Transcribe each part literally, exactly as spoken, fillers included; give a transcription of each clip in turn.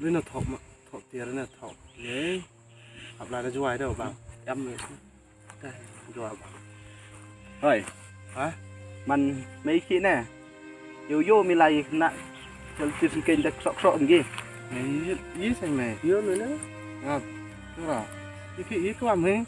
Ri na thok ma, thok tiar na thok. Ye. Ap la na juai da bang. Em ni. Juai bang. Hoi. Ha? Man mei ki ne. Yo yo mi lai na. Jal tis ken dak sok sok ngi. Ye, ye sai me. Yo me na. Ha. Tura. Iki, iki wa me.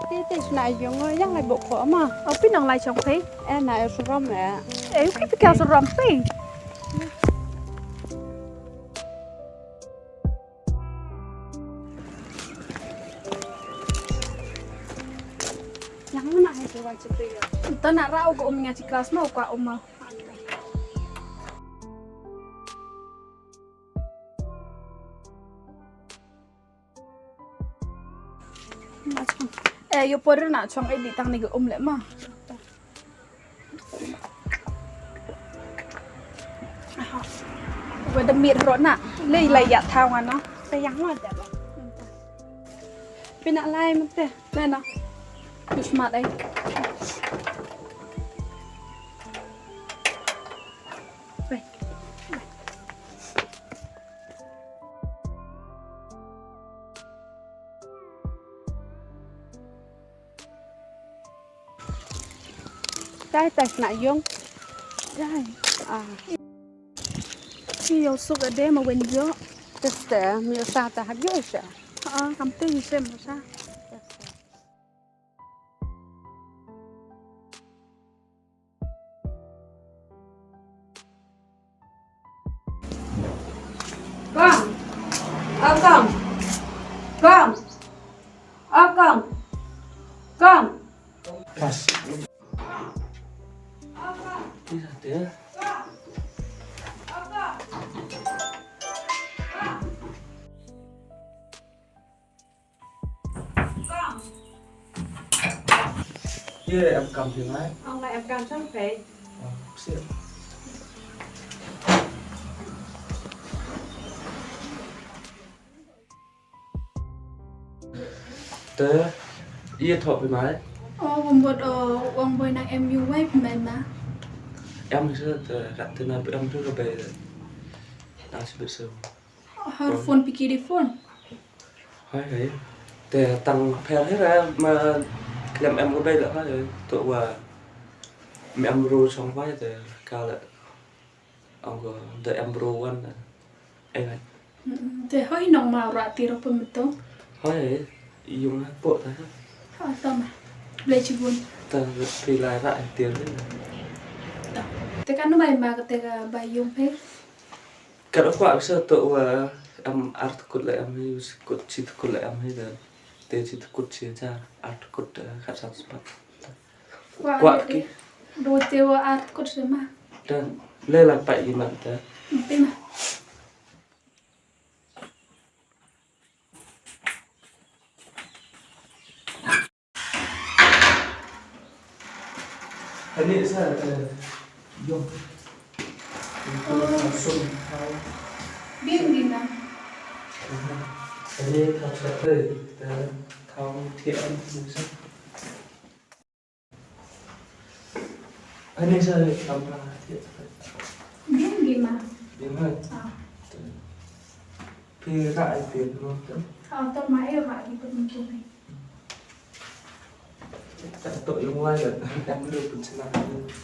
Te te sna yung yang lai bok ko ma. Au phi nang lai chong phi. Eh na eh surom eh. Eh phi phi kya surom phi. Yang mana hai tu wai chipri ya. Enta na rau ko um nga chi class ma ko um ma. Eh, yo por na chong eh di tang ni ko um le ma. Wa da mir ro na. Le la ya thaw nga no. Te yang ma da. Pina lai mate. Le na. Bismat ai. Bye. Tai tai na yung. Tai. Ah. Ki yo suk ade ma wen yo. Teste mi yo sa ta ha yo sha. Ah, kam te yi sem sa. Kong. Oh, Kong. Kong. Oh, Kong. Kong. Pas. Ni sate. Ye em kam phi mai. Ong lai em kam chang phi. Oh, sip. Te ye thok phi mai. Oh, wong bot oh, wong boi nang em yu wai phi mai ma. Em se te rat te na em tu ka bai. Nang sibit se. Har phone pi ki di phone. Hai hai. Te tang pher hi ra ma klem em ko bai la hai. To wa me em ro song bai te ka la. Ang ko da em ro wan. Ai hai. Te hoi nong ma ra ti ro pun betul. Hai. Yung ha po ta. Ha ta ma. Ble chi bun. Ta pi lai ra ti ro. Te kan mai ma ka te ka bai yung pe. Kat kwah sa to wa am art kut la am hi kut chi kut la am hi da. Te chi kut chi cha art kut khat san spat. Kwah ki. Do te wa art kut se ma. Da le la pa i man ta. Te ma. Ani sa yung sun thau. Bim bim na. Ani thau sa te thau thiam sa. Ani sa le kam na thiam sa. Bim bim na. Bim ha. Ah. Phi ra ai phi no. Ah, to ma e ra di pun tu. Tok yung wai kan. Kan lu pun senang.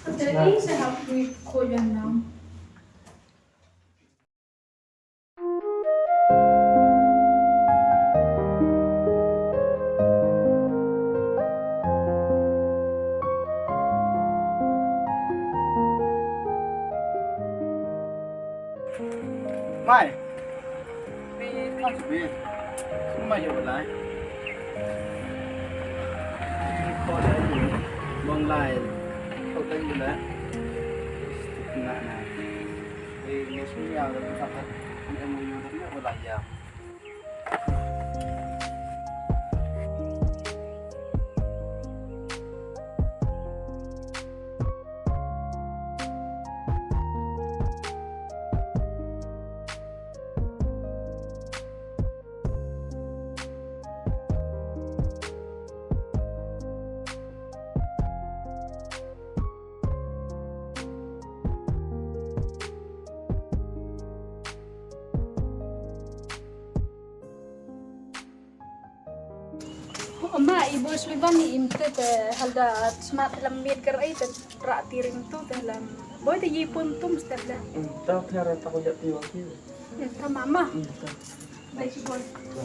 Ada ni saya hapui ko yang nam. Mai. Mama, i bos mi bam ni im te te halda smat lam miet ker ai te ra ti ring tu te lam. Boi te yi pun tum step le. Hmm, ta te ra ta ko ja ti wa ki. Hmm, ta mama. Hmm, ta. Bai si boi. Ta.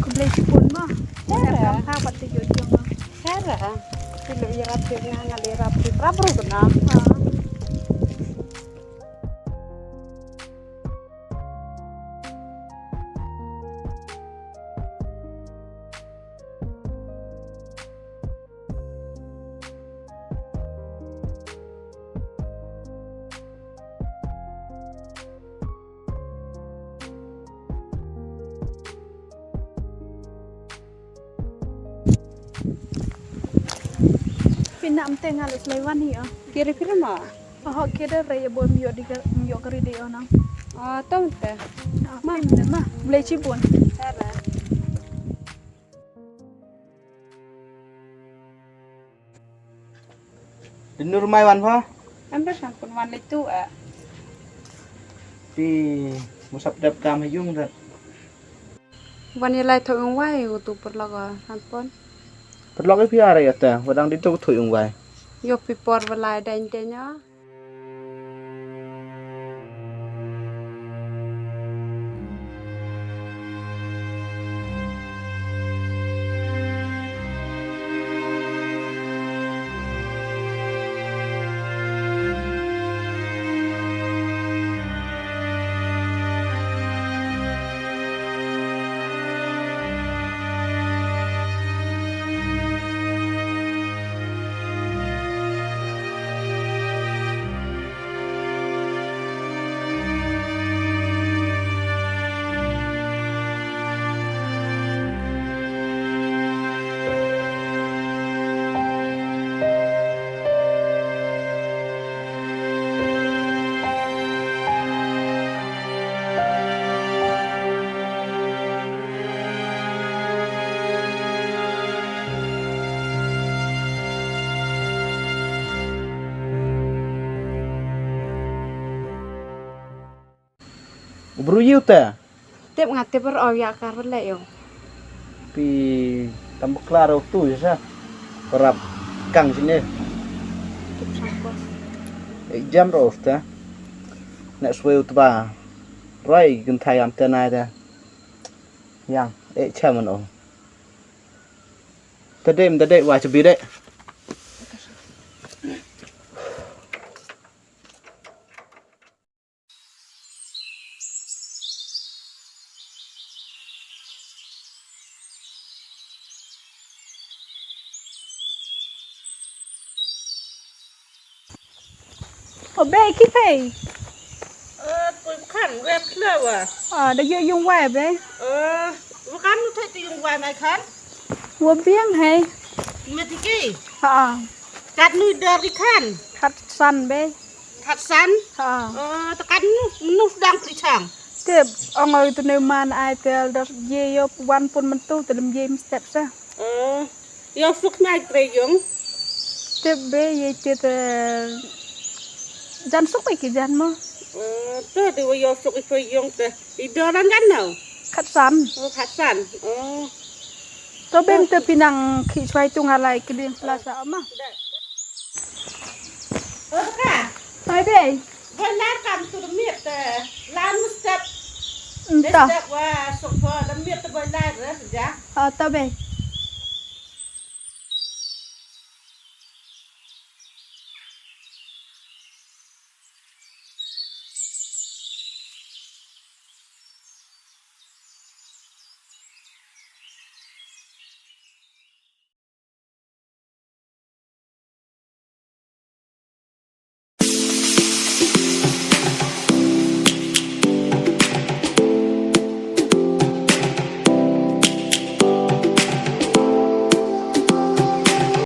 Khublei shibun ma. Sera. Kam pha pat te jot jong ma. Sera. Ki lo ïarap te nga nga le rap te rap ru kena. Ha. Pynah mynta nga la slai wan hi ah. Kire phi ma? Oho, kire re ya boi, ym ïoh di ka, ym ïoh kari di ona. Ah, to mynta. Ah, ma mynta ma. Blei chibun. Sara. Denu Rymbai wan pha? Em, ba san pun wan lei tu ah. Phi musap dep kam ha yung rat. Wan ïa lai thoh yung wai u tu paralok ah, san pun. Paralok phi ara ïa ta, wadang di tu thoh yung wai. Ïoh phi por ba lai dang dang ah. U bru ïu te. Tip nga tip, ro ïa ka rle ïu. Pi tam bakla ro tu sa. Rap kang sini. Tip sangko. E jam ro te. Next way utba. Roi kin thai am te nai te. Yang e chairman o. Tade tade wa chabi de. O bei, ki pei? Eh, pun kan, web lewa. Ah, da yu yung wai bei. Eh, wakan nu thai tu yung wai mai kan? Wa biang hai. Matiki. Ha. Kat nu dari kan? Kat san bei. Kat san? Ha. Eh, tekan nu, nu sedang pelichang. Tip, ong oi tu ne man ai tel das ye yo wan pun mentu telem ye step sa. Eh, yo suk nai treyong. Tip be ye tit, eh, jan suk ai ki jan mo. Eh, tu de yo suk i treyong te. I doran kan nau? Khatsan. Oh, khatsan. Oh. To bem te pinang ki chwai tu ngalai ki ding plaza ama. Oh, ka. Hai be. Boiler kam tu miet te. Lan step. Nta. Step wa so fo miet te boiler ja. Ah, to be.